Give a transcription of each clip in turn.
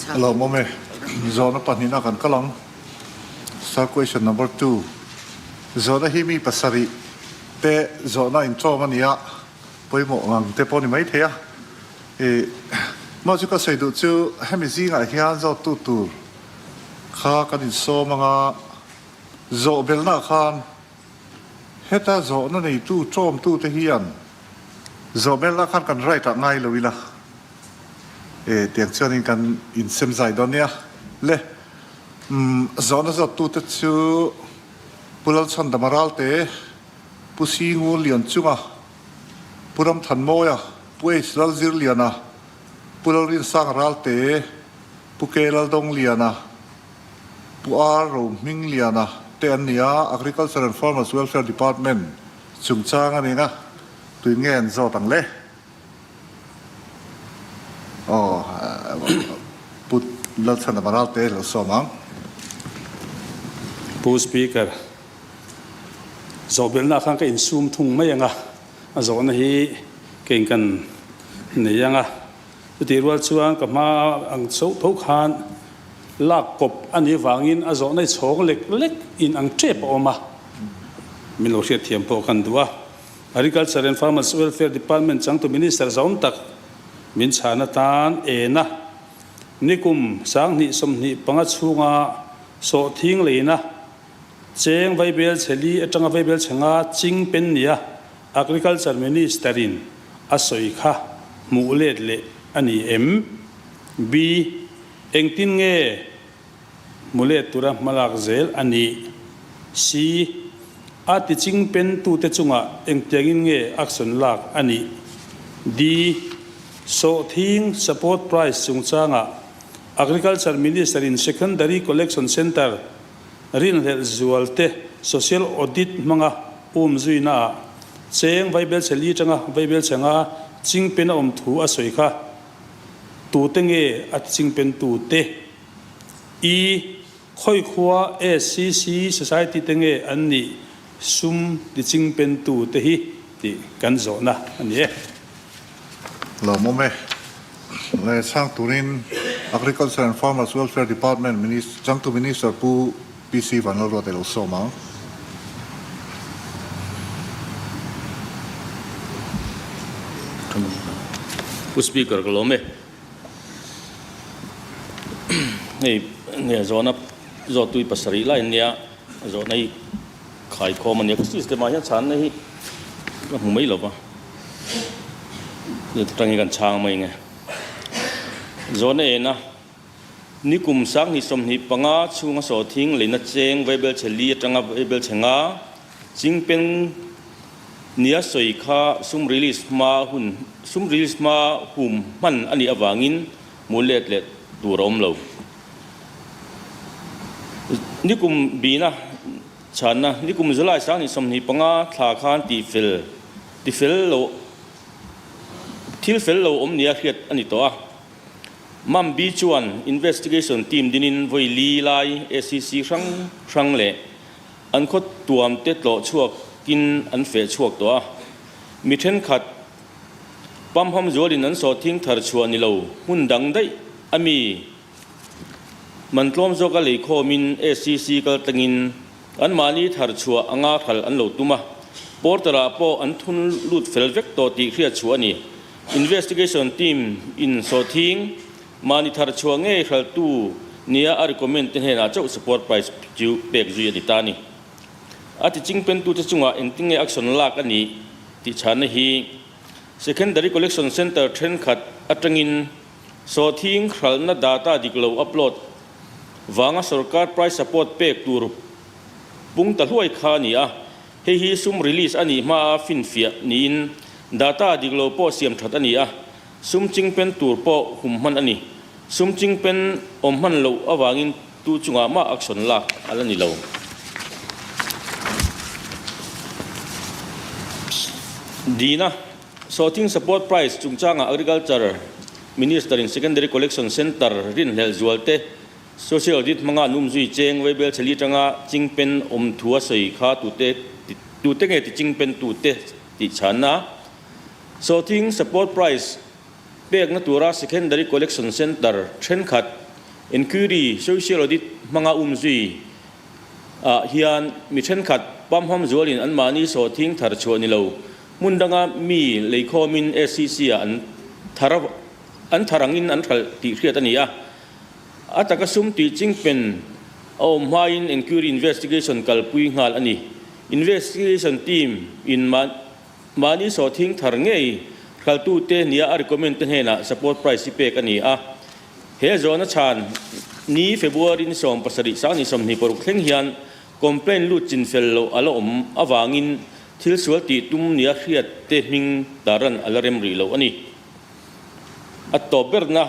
A lawmawm e. Zawhna pahnihna kan kal ang. Sir question number two. Zawhna hi mi pasarih te zawhna inṭawm a ni a, pawimawh ngang te pawh a ni maithei a. Ih, mah chu ka sawi duh chu hemi zingah hian zawttu tur kha kan insawm ang a, zawh belhnaah khan heta zawhna neitu ṭawmtute hian zawh belhnaah khan kan right ah ngai lo ila. E, tiang chuanin kan insem zai dawn nia. Le, umm, zawhna zawttute chu Pu Lalchhandama Ralte, Pu Singu Lianchunga, Pu Ramthanmawia, Pu H Lalzirliana, Pu Lalrinsanga Ralte, Pu K Laldawngliana, Pu R Rohmingliana te an ni a, Agriculture and Farmers Welfare Department chungchang a ni ang a, tuin nge an zawt ang le? Aw, Pu Lalchhana Maralte lo sawm ang. Pu Speaker, zawhbelhna khan ka insum thung mai ang a, a zawhna hi kei kan nei ang a. Chutih rual chuan ka hma ang chauh tho khan lak kawp a nih vangin a zawhna hi chhawng lek lek in ang tep a awm a, min lo hriatthiam pawh kan duh a. Agriculture and Farmers Welfare Department changtu Minister zaum tak min chhan atan ena nikum 2025 chhunga sawhthing leina cheng vaibel chhe li atanga vaibel chhe nga ching pen nia Agriculture Minister in a sawi kha hmuh let leh a ni em? B. Engtin nge Hmu let tura hmalak zel a ni. C. A tiching pentute chungah engtiangin nge action lak a nih? D. Sawhthing support price chungchangah Agriculture Minister in Secondary Collection Centre rinhlelh zualte social audit hmanga um zuinaah cheng vaibelchhe li tanga vaibelchhe nga chingpen a awm thu a sawi kha tute nge a tichingpentute? I khawi khua SCC Society te nge an nih sum ti chingpen tu te hi tih kan zawhna a ni e. Lawmawm e. Le chhang turin Agriculture and Farmers Welfare Department Minister, changtu Minister Pu PC Vanlalruata i lo sawm ang. Pu Speaker ka lawm e. Hei nge zawhna zawh tui pasarih lai ania zawhna hi khaikhawm ania ka system ah hian chhanna hi ka hmu mai lova atangin kan chhang mai nge zawhna ena nikum 2025 chhunga sawhthing leina cheng vaibel chhe li atanga vaibel chhe nga Chingpen nia sawi kha sum release hma hun sum release hma hum hman a nih avangin hmuh let leh tur a awm lo. Nikum bina chhanna nikum July 2025 thla khan tihfel tifel lo thil fel lo awm nia hriat a ni tawh a. Mambi chuan investigation team dinin vawi li lai acc hrang hrang leh An khaw tuam te tlawh chhuak in an feh chhuak tawh a, mi thenkhat pamham zualin an sawhthing thar chhuah ni lo hmun dang daih a mi man tlawm zawk a lei khawmin SCC kal tlangin anmahni thar chhuah anga hral an lo tum a, portal ah pawh an thun lut fel vek tawh tih hriat chhuah a ni. Investigation team in sawhthing Mahni thar chhuah ngei hraltu nia a recommend te hnenah chauh support price chu pek zui a ni ta a ni. A ti chingpentute chungah engtin nge action lak a nih tih chhanna hi Secondary Collection Centre thenkhat atangin sawhthing hralhna data dik lo upload vanga sorkar price support pek tur pung ta hluai kha a ni a, hei hi sum release a nih hmaa finfiah niin data dik lo pawh siam that a ni a. Sum chingpen tur pawh hum hman a ni. Sum chingpen awm hman loh avangin tu chungah mah action lak a la ni lo. Dina, Sawhthing Support Price chungchangah Agriculture Minister in Secondary Collection Centre rinhlelh zualte Social Audit hmanga an umzui cheng vaibel chhe li atanga chingpen awm thu a sawi kha tute tute nge ti chingpen tute tih chhanna Sawhthing support price pekna tura Secondary Collection Centre thenkhat Inquiry, Social Audit hmanga umzui ah hian mi thenkhat pamham zualin anmahni sawhthing thar chhuah ni lo hmun danga mi leikhawmin SCC ah an thar an thar angin an hralh tih hriat a ni a. A taka sum tih chingpen a awm hmain Inquiry Investigation kalpui nghal a ni. Investigation team in mahni sawhthing thar ngei hraltute nia a recommend te hnenah support price hi pek a ni a. He zawhna chhan ni February ni 17 sang ni 26 thleng hian complaint lut chinfel loh a la awm avangin thil sual tih tum nia hriat te hming tarlan a la rem rih loh a ni. A tawp berna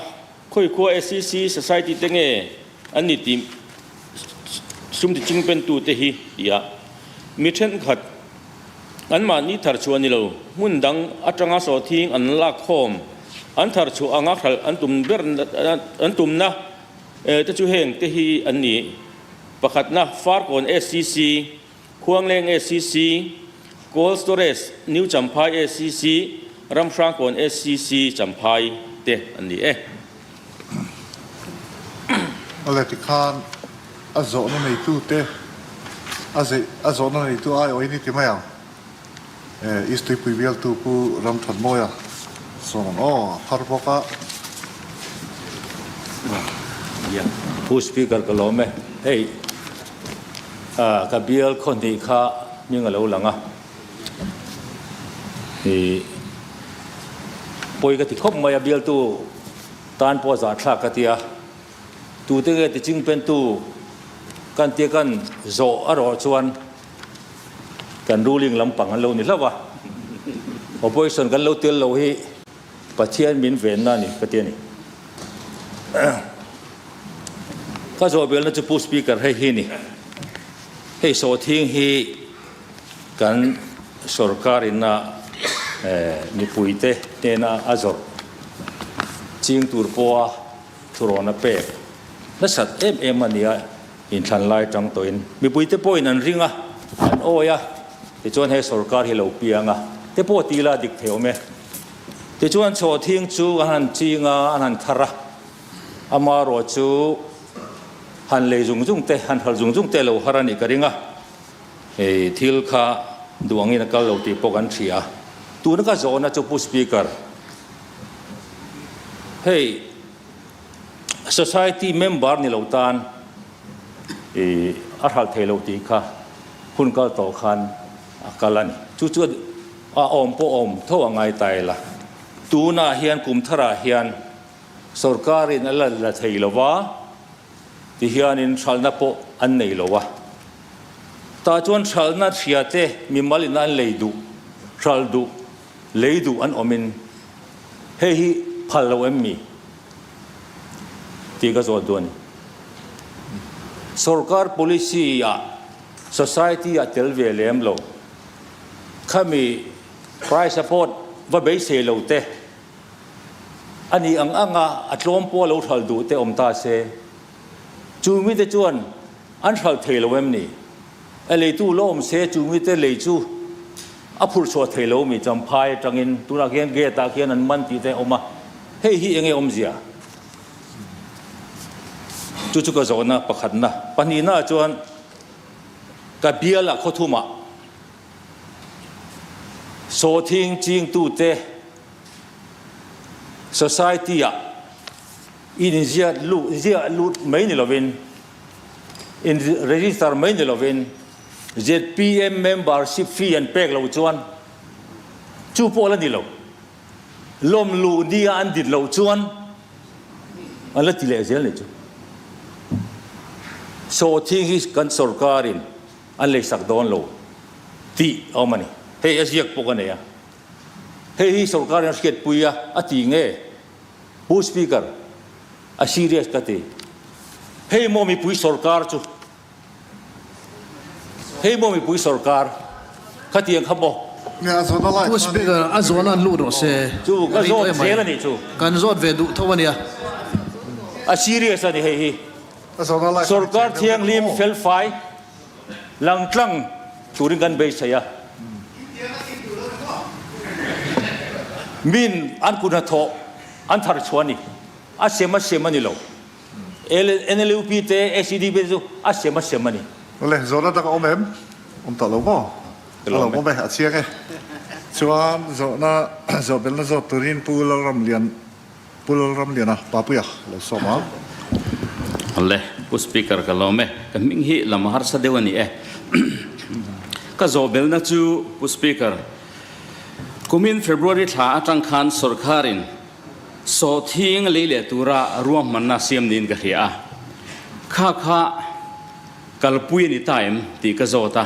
Khawikhua SCC Society te nge an ni tih sum ti chingpentu te hi ti a, mi thenkhat anmahni thar chhuah ni lo, hmun dang atanga sawhthing an lak khawm, an thar chhuah anga hralh an tum ber an tumna te chu heng te hi an ni. Pakhatna, Farkawn SCC. Khuangleng SCC, Cold Storage, New Champhai SCC, Ramhrangkawn SCC Champhai te an ni e. Awle tikhan a zawhna neitute a zeih a zawhna neitu aiawhin i ti mai ang. East Tuipui bialtu Pu Ramthanmawia sawm ang aw a phar bawk a. Pu Speaker ka lawm e. Hei ka bial khaw hnih kha hming a lo lang a. I pawi ka ti khawp mai a bialtu tan pawh a zahthlak ka ti a. Tute nge ti chingpentu kan tia kan zawh a rawh chuan Kan ruling lampang an lo ni hlauh a, opposition kan lo tel lo hi Pathian min venna a ni ka ti a ni. Ka zawh belna chu Pu Speaker hei hi a ni. Hei sawhthing hi kan sorkar ina mipuite hnena a zawrh ching tur pawha thurawn a pek nasat em em a ni a. Inthlan lai tang tawhin mipuite pawhin an ring a, an awi a, tichuan he sorkar hi lo piang a, te pawh ti ila dik thei awm e. Tichuan chhawhthing chu an han ching a, an han thar a, amarawh chu han lei zung zung te, han hralh zung zung te lo har a nih ka ring a, hei thil kha duh angin a kal lo tih pawh kan hria. Tuna ka zawhna chu Pu Speaker, hei, Society member ni lo tan i a hralh thei lo tih kha hun kal tawh khan a kal a ni. Chu chu a awm pawh awm tho a ngai ta ila. Tunah hian kum tharah hian sorkarin a la la thei lo va, tihianin hralhna pawh an nei lo a. Tah chuan hralhna hria te mimal in an lei duh, hralh duh Lei duh an awmin hei hi phal lo em mi? tih ka zawt duh a ni. Sorkar policy ah society ah tel ve lem lo, khami price support va beisei lo te, a nih ang anga a tlawm pawh lo hralh duh te awm ta se, chu mite chuan an hralh thei lo em ni? A leitu la awm se chu mite lei chu a phurh chhuah thei lo mi Champhai atangin tunah khian gate ah khian an man tih te a awm a, hei hi enge awmzia? Chu chu ka zawhna pakhatna. Pahnihna ah chuan ka bial ah khawthum ah sawhthing chingtute society ah inziat lut ziah lut mai ni lovin In register mai ni lovin zpm membership fee an pek loh chuan chu pawh la ni lo. Lawm luh nia an dit loh chuan an la ti leh zel ni chu. Sawhthing hi kan sorkarin an leisak dawn lo tih a awm a ni. Hei a ziak pawh ka nei a. Hei hi sorkarin a hriatpui a, a ti nge? Pu Speaker, a serious ka ti. Hei maw mipui sorkar chu? Hei maw mipui sorkar? Khatiang kha maw? Pu Speaker, a zawhna an lut rawh se. Chu ka zawt zel a nih chu. Kan zawt ve duh tho a nia. A serious a ni hei hi. Sorkar thianghlim felfai langtlang turin kan beisei a. Min an kut hnathawh an thar chhuah a ni. A sem a sem a ni lo. NLUP te, SEDP te chu a sem a sem a ni. Awle, zawhna dang a awm em? Awm tawh lo maw? A lo awm e, a chiang e. Chuan zawhna zawhbelna zawt turin Pu Lalramlian Pu Lalramliana Papuia lo sawm ang. Awle, Pu Speaker ka lawm e. Ka hming hi lam a harsa deuh a ni e. Ka zawhbelna chu Pu Speaker, kumin February thla atang khan sawrkharin Sawhthing lei leh tura ruahmanna siam niin ka hria a, kha kha kalpui a ni ta em tih ka zawt a,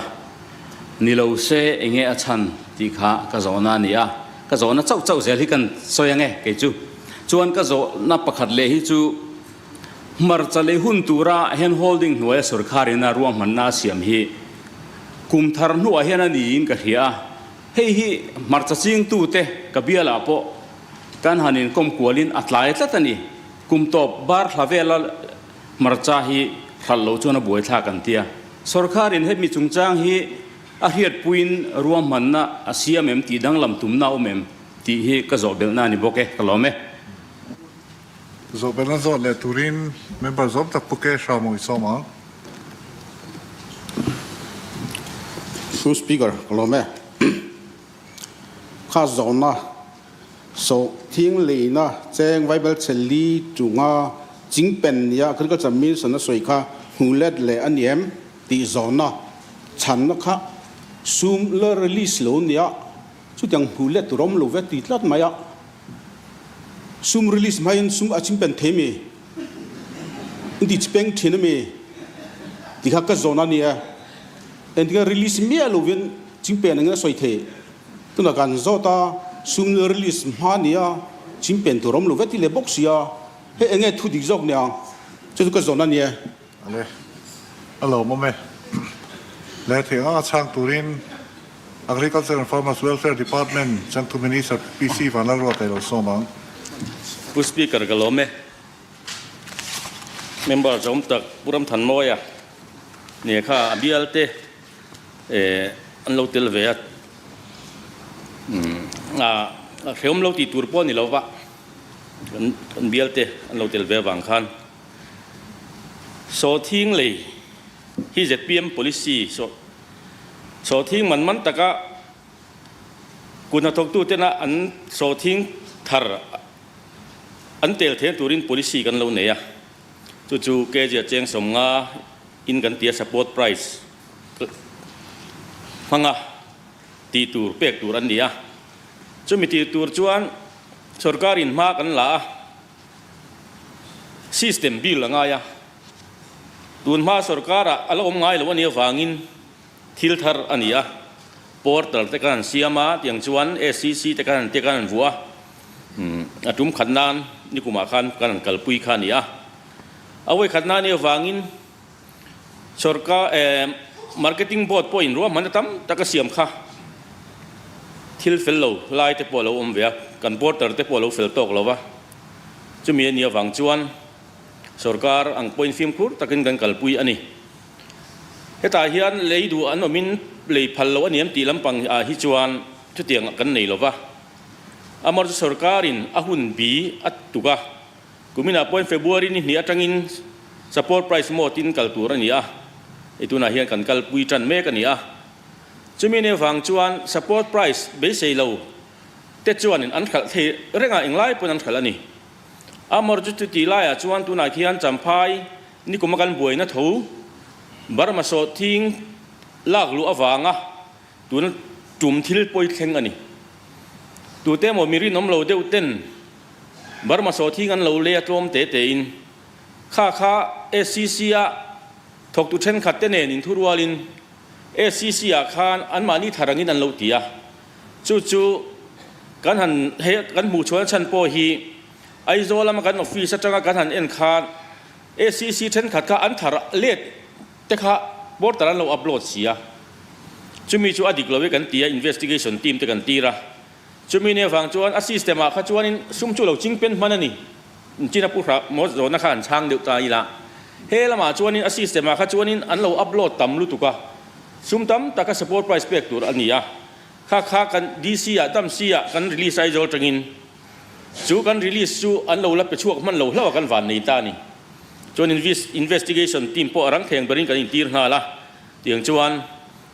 ni lo se enge a chhan tih kha ka zawhna a ni a, ka zawhna chauh chauh zel hi kan sawi ang e kei chu. Chuan ka zawhna pakhat leh hi chu hmarcha lei hun tura hand holding hnuaia sawrkharin a ruahmanna a siam hi kum thar hnuah hian a niin ka hria a, hei hi hmarcha chingtute ka bialah pawh Kan han inkawm kualin a tlai tlat a ni. Kum tawp bar thla vela hmarcha hi hralh loh chuan a buaithlak an tia. Sawrkharin hemi chungchang hi a hriatpuiin ruahmanna a siam em tih danglam tumna a awm em tih hi ka zawh belhna a ni bawk e, ka lawm e. Zawh belhna zawt leh turin member zawm tak Pu Ke Hramawih sawm ang. Pu Speaker, ka lawm e. Kha zawhna sawhthing leina cheng Vaibel chhe li chunga chingpen nia Agriculture Minister a sawi kha hmu let leh a ni em tih zawhna chhanna kha sum la release lo nia chutiang hmu let tur awm lo ve ti tlat mai a, sum release hmain sum a chingpen thei mi inti chipeng thin a mi tih kha ka zawhna a ni e. Engtinge release miah lovin Chingpen engin a sawi thei? Tunah kan zawt a, sum release hma nia Chingpen tur awm lo vek ti leh bawk sia, hei enge thu dik zawk nia? Chu chu ka zawn a nia. Ale, a lawmawm e. Leh theih anga chhang turin Agriculture and Farmers Welfare Department changtu Minister PC Vanlalruata i lo sawm ang. Pu Speaker ka lawm e. Member zawm tak Pu Ramthanmawia nia kha a bialte an lo tel ve a, a hrehawm lo tih tur pawh a ni lo va, kan bialte an lo tel ve avang khan Sawhthing lei hi zpm policy Sawhthing man man taka kut hnathawktu tena an Sawhthing thar an tel theihna turin policy kan lo nei a, chu chu kg a cheng 50 in kan tia support price hmanga tih tur pek tur an ni a, chumi tih tur chuan sorkar in hma kan la a, system bill a ngai a, tun hma sorkar ah a la awm ngai lo a nih avangin thil thar a ni a, portal te khan an siam a, tiang chuan SCC te khan an te khan an vuah a, a tum khat nan nikumah khan kan han kalpui kha a ni a. A vawikhatna nih avangin sorkar eh marketing board pawhin ruahmanna tam tak a siam kha thil fel lo lai te pawh a lo awm ve a, kan porter te pawh a lo fel tawk lo va, chumi a nih avang chuan sorkar ang pawhin fimkhur takin kan kalpui a ni. Hetah hian lei duh an awmin lei phal loh a ni em tih lampang ah hi chuan chutiang kan nei lo va, amaherawhchu sorkarin a hun bi a tuk a, Kuminah pawhin February ni hnih atangin support price mode in kal tur a ni a, hei tunah hian kan kalpui tan mek a ni a. Chumi nen vang chuan support price beisei lo te chuanin an hralh thei reng a, englai pawhin an hralh a ni. Amor chu chuti laiah chuan tunah khian Champhai nikuma kan buaina tho Burma sawhthing lak luh avanga tuna tum thil pawi thleng a ni. Tute emaw mi rinawm lo deuh ten Burma sawhthing an lo lei a tlawm te tein kha kha SCC a thawktu thenkhat te nen inthurualin SCC ah khan anmahni thar angin an lo ti a, chu chu kan han he kan hmuh chhuahna chhan pawh hi Aizawl lama kan office atanga kan han en khan SCC thenkhat kha an thar let te kha portal an lo upload si a, chumi chu a dik lo e kan ti a, investigation team te kan tir a. Chumi nia vang chuan a system ah kha chuanin sum chu lo ching pen hman a ni. China pu hra maw zawhna kha an chhang deuh ta ila. He lamah chuanin a system ah kha chuanin an lo upload tam lutuk a, sum tam taka support price pek tur a ni a. Kha kha kan DC ah dam si ah kan release Aizawl tangin chu kan release chu an lo la pe chhuak hman lo hlauh a kan van nei ta a ni. Chuan investigation team pawh a rang theng berin kan intir nghal a, tiang chuan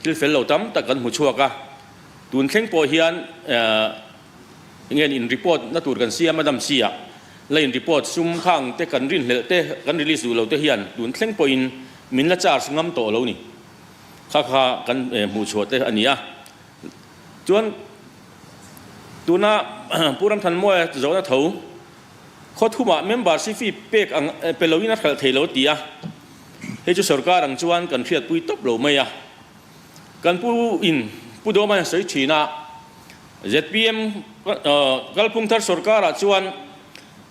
thil fel lo tam tak kan hmu chhuak a. Tun thleng pawh hian nge in report na tur kan siam a dam si a, la in report sum khang te kan rinhlelh te kan release duh lo te hian tun thleng pawhin min la charge ngam tawh lo ni. Kha kha kan hmuh chhuah te a ni a. Chuan tuna Pu Ramthanmawia zawhna tho khaw thumah member si fee pek ang pe loin a hralh thei lo ti a, hei chu sorkar ang chuan kan hriatpui tawp lo mai a. Kan pu in Pu Dawma hian sawi thin a, zpm kalphung thar sorkarah chuan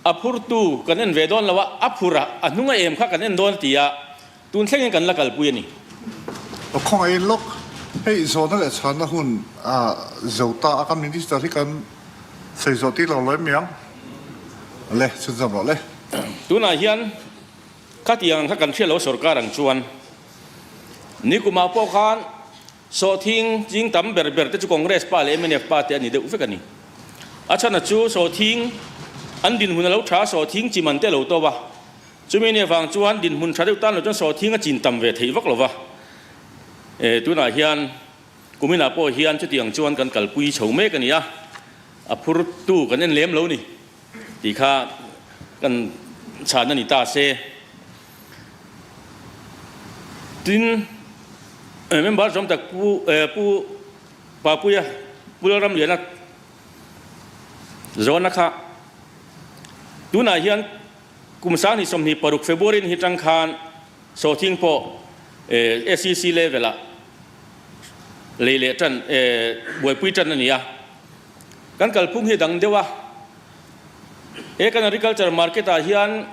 a phurtu kan en ve dawn lo a, a phur a, a hnung a em kha kan en dawn a ti a, Tun thlengin kan la kalpui a ni. Aw khawngaihin lawk, hei zawhna leh chhanna hun a zo ta a, kan Minister hi kan sawi zawh tir lo lo em miang? Le, chhunzawm rawh le. Tunah hian khatiang ang kha kan hriat lo sorkar ang chuan nikumah pawh khan sawhthing ching tam ber ber te chu Congress pa leh mnf pa te a ni deuh vek a ni. A chhana chu sawhthing an dinhmun a lo tha a, sawhthing chi man te a lo to a, Chumi nia vang chuan dinhmun tha deuh tan lo chuan sawhthing a chin tam ve theih vak lo va. E, tunah hian kuminah pawh hian chutiang chuan kan kalpui chho mek a ni a, a phurtu kan en lem lo ni tih kha kan chhan a ni ta se. Tin, member zawm tak Pu, Pu Papuia, Pu Lalramliana zawhna kha tunah hian Kum 2026 February ni hi tang khan sawhthing pawh SEC level ah lei leh tan buaipui tan a ni a. Kan kalphung hi a dang deuh a. He kan agriculture market ah hian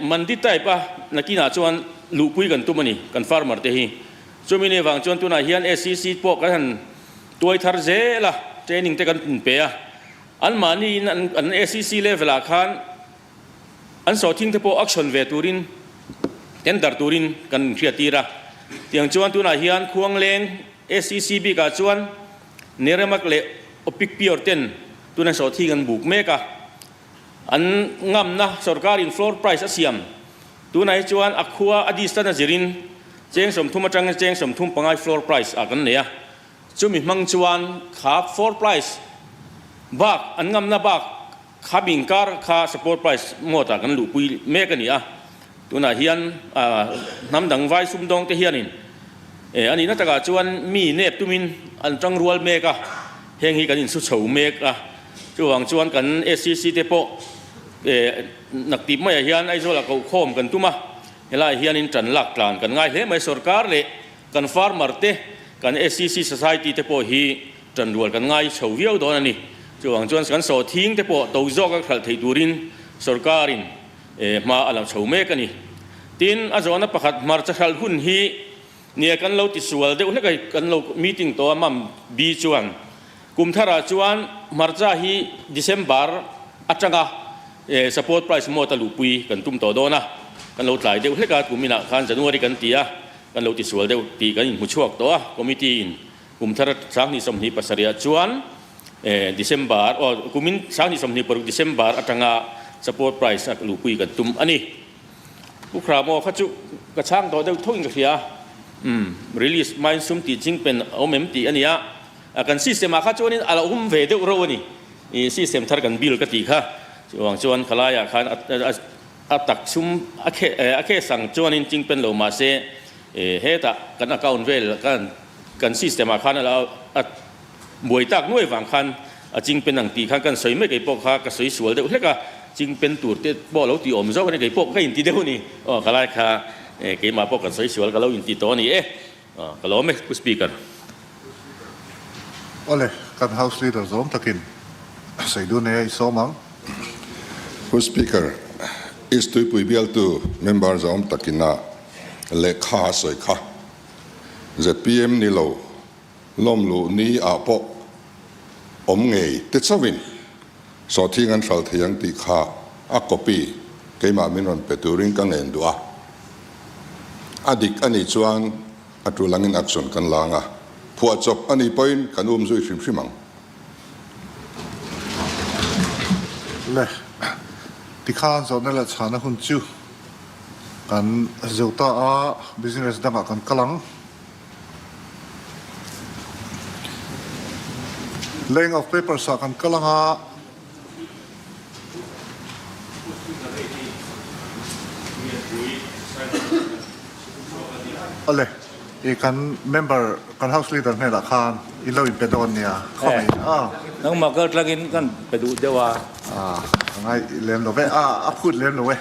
mandi type a nakinah chuan luhpui kan tum a ni kan farmer te hi. Chumi ni avang chuan tunah hian SEC pawh kan han tuai thar zel a, training te kan pe a. Anmahniin an SEC level ah khan an sawhthing te pawh action ve turin tender turin kan inhriattir a. Tiang chuan tunah hian Khuangleng SEC bikah chuan Neremak leh Opic Pure ten tuna sawhthing an buk mek a. An ngamna sorkarin floor price a siam tunah hi chuan a khua a distance a zirin cheng 30 atangin cheng 35 floor price ah kan nei a. Chumi hmang chuan kha floor price bak an ngamna bak kha bingkar kha support price mawt ah kan luhpui mek a ni a. Tunah hian hnam dang vai sumdawng te hianin a nihna takah chuan mi nep tumin an tang rual mek a, heng hi kan insu chho mek a. Chuvang chuan kan SCC te pawh naktip maiah hian Aizawlah kohkhawm kan tum a, helaiah hianin tan lak tlan kan ngai hle mai sorkar leh Kan farmer te, kan SCC society te pawh hi tanrual kan ngai chho viau dawn a ni. Chuvang chuan kan sawhthing te pawh to zawka hralh thei turin sorkarin hma a la chho mek a ni. Tin, a zawhna pakhat hmarcha hralh hun hi nia kan lo tisual deuh hlek a, kan lo meeting tawh a mam bi chuan kum tharah chuan hmarcha hi December atanga support price mawt a luhpui kan tum tawh dawn a, kan lo tlai deuh hlek a, kum inah khan January kan ti a. Kan lo tisual deuh tih kan inhmu chhuak tawh a, committee in kum thar 2027 ah chuan December aw kumin 2026 December atanga support price a luhpui kan tum a ni. Pu Khramo kha chu ka chhang tawh deuh thawkin ka hria a, umm release hmain sum tih ching pen a awm em tih a ni a, kan system ah kha chuanin a lo awm ve deuh reuh a ni, ih system thar kan bill ka tih kha, chuvang chuan khalaiah khan a A tak chhum a a case ang chuanin ching pen lo mah se hetah kan account vel kan kan system ah khan a lo a buai tak nuai vang khan a ching pen ang tih khan kan sawi mai kei pawh kha ka sawi sual deuh hlek a, ching pen tur te pawh a lo tih awm zawk a ni kei pawh ka inti deuh a ni aw ka lai kha keimah pawh kan sawi sual ka lo inti tawh a ni e aw ka lawm e Pu Speaker. Awle, kan House Leader zawm takin sawi dun e, i sawm ang. Pu Speaker, East Tuipui bialtu member zawm takin a lehkha a sawi kha. Zpm ni lo, lawm luh ni ah pawh awm ngei te chauhin sawhthing an hral thei ang tih kha a copy keimah min rawn pe turin ka ngen duh a. A dik a nih chuan A tul angin action kan la ang a, phuahchawp a nih pawhin kan um zui hrim hrim ang. Le, tikhan zawhna leh chhana hun chu. Kan zo ta a, business dangah kan kal ang. Laying of papers ah kan kal ang a. Awle, i kan member, kan house leader hnenah khan i lo inpe dawn nia, khawngaih a. Nangmah kal tlangin kan pe duh deuh a. A, ka ngai lem lo ve, a, a phut lem lo e.